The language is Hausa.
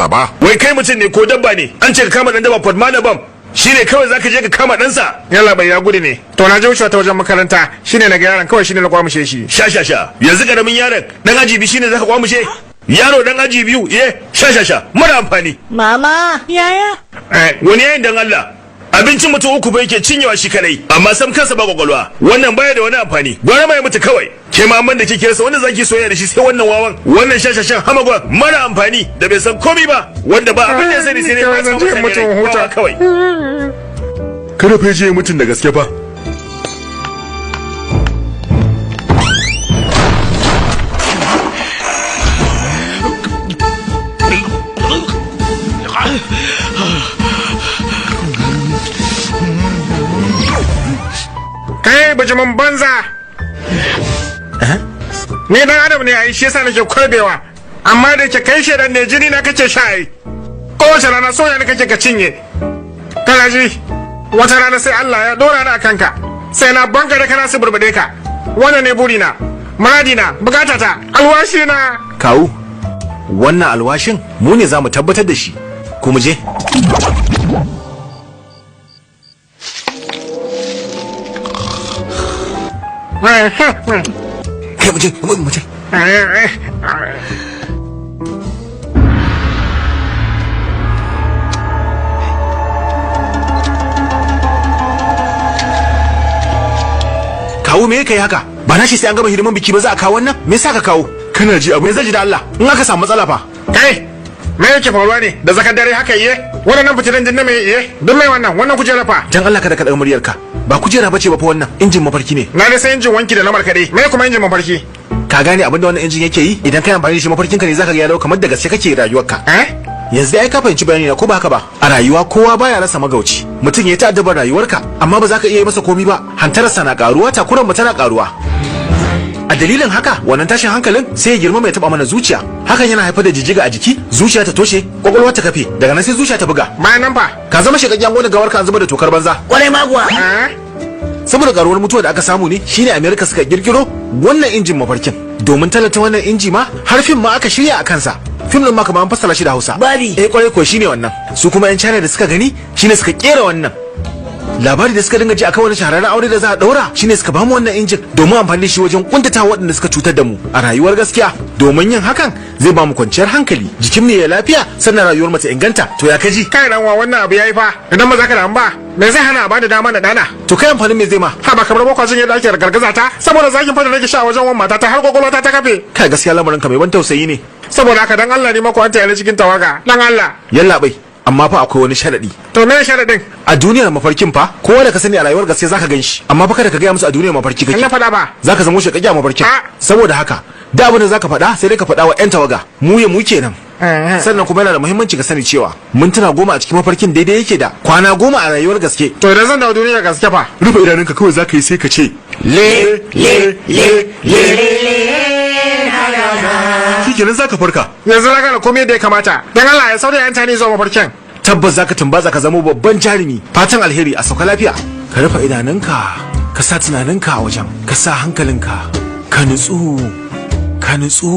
Ba. Wai kai mutum ne ko dabba ne? An ce ka kama dan daba Padmana Bam. Shine kawai zaka je ka kama ɗansa. Yalla bai, ya gudu ne. To na je wucewa ta wajen makaranta, shine na ga yaron kawai, shine na kwamushe shi. Sha sha sha. Yanzu karamin yaron dan aji biyu shine zaka kwamushe? Yaro dan aji biyu, eh, sha sha sha. Mara amfani. Mama. Yaya. Wani yayin dan Allah. Abincin mutum uku fa yake cinyewa shi kadai, amma sam kansa ba kwakwalwa. Wannan baya da wani amfani. Gwara mai mutu kawai. Ke ma amman da kike rasa wanda zaki soyayya da shi sai wannan wawan, wannan shashashan hamagwan mara amfani da bai san komai ba, wanda ba abin da ya sani sai dai Kawai zan je ɓata mutum mutane rai. huta. Wawa kawai. Kada fa je mutum da gaske fa. Kai bijimin banza. Ni dan adam ne ai, shi yasa nake kwarbewa. Amma da yake kai shedan ne, jini na kake sha ai. Kowace rana soya ne kake ka cinye. Kana ji? Wata rana sai Allah ya dora ni a kanka. Sai na banka da kana su burbude ka. Wannan ne burina, muradina, bukatata, alwashi na. Kawu, wannan alwashin mu ne za mu tabbatar da shi. Ku mu je. Kai mu je, mu je. Kawu, me kai haka? Ba na shi sai an gama hidiman biki ba za a kawo wannan? Me yasa ka kawo? Kana ji abu Me zai ji da Allah? In aka samu matsala fa? Kai, me yake faruwa ne da zakar dare haka iye? Wannan fitilan din na me iye? Duk mai wannan kujera fa. Dan Allah kada ka daga muryarka. Ba kujera bace ba fa, wannan injin mafarki ne. Na dai sai injin wanki da na markaɗe. Me kuma injin mafarki? Ka gane abin da wannan injin yake yi? Idan kai amfani da shi mafarkinka ne zaka ga ya dawo kamar da gaske kake rayuwarka. Eh? Yanzu dai ai ka fahimci bayani na, ko ba haka ba? A rayuwa kowa baya rasa magauci. Mutum ya ta'addabar rayuwarka amma ba za ka iya yi masa komi ba. Hantararsa na karuwa, takuran mu tana karuwa. A dalilin haka wannan tashin hankalin sai ya girma mai taba mana zuciya. Hakan yana haifar da jijjiga a jiki, zuciya ta toshe, kwakwalwa ta kafe, daga nan sai zuciya ta buga. Bayan nan fa. Ka zama shekaggen wani gawar ka an zuba da tokar banza. Kwarai ma kuwa. Eh? Saboda karuwar mutuwa da aka samu ne shine America suka kirkiro wannan injin mafarkin. Domin tallata wannan inji ma har fim ma aka shirya a kansa. Fim din ma kamar an fassara shi da Hausa. Babi. Eh kwarai ko shine wannan. Su kuma yan China da suka gani shine suka kera wannan. Labari da suka dinga ji akan wani shahararren aure da za a daura shine suka bamu wannan injin domin amfani da shi wajen kuntata waɗanda suka cutar da mu a rayuwar gaskiya. Domin yin hakan zai bamu kwanciyar hankali, jikin mu ya lafiya, sannan rayuwar mu ta inganta. To ya kaji? Kai dan wa, wannan abu yayi fa. Idan ba za ka damu ba, me zai hana a bada dama na dana? To kai amfanin me zai ma? Ha ba kamar bakwajin yadda ake gargaza ta, saboda zakin fa da nake sha wajen wan matata har kwakwalwa ta kafe. Kai gaskiya lamarin ka mai ban tausayi ne. Saboda haka dan Allah ne mako an tayar cikin tawaga. Dan Allah. Yalla bai, amma fa akwai wani sharadi. To me sharadin? A duniyar mafarkin fa kowa da ka sani a rayuwar gaske zaka gan shi, amma fa kada ka gaya musu a duniyar mafarki In na kake. faɗa ba. Zaka zama shekaki a mafarkin. Ah. Saboda haka da abin da zaka faɗa sai dai ka faɗa wa yan tawaga, mu ya mu kenan. Sannan kuma yana da muhimmanci ka sani cewa mintuna 10 a cikin mafarkin daidai yake da kwana 10 a rayuwar gaske. To idan zan dawo duniyar gaske fa. Rufe idanunka kawai zaka yi sai ka ce Le le le le le. shikenan zaka farka. Yanzu na gane komai da ya kamata. Dan Allah ya sauraya yan tani zuwa mafarkin. Tabbas zaka tumbatsa ka zama babban jarumi. Fatan alheri, a sauka lafiya. Ka rufe idanunka, ka sa tunaninka a wajen, ka sa hankalinka, ka nutsu, ka nutsu.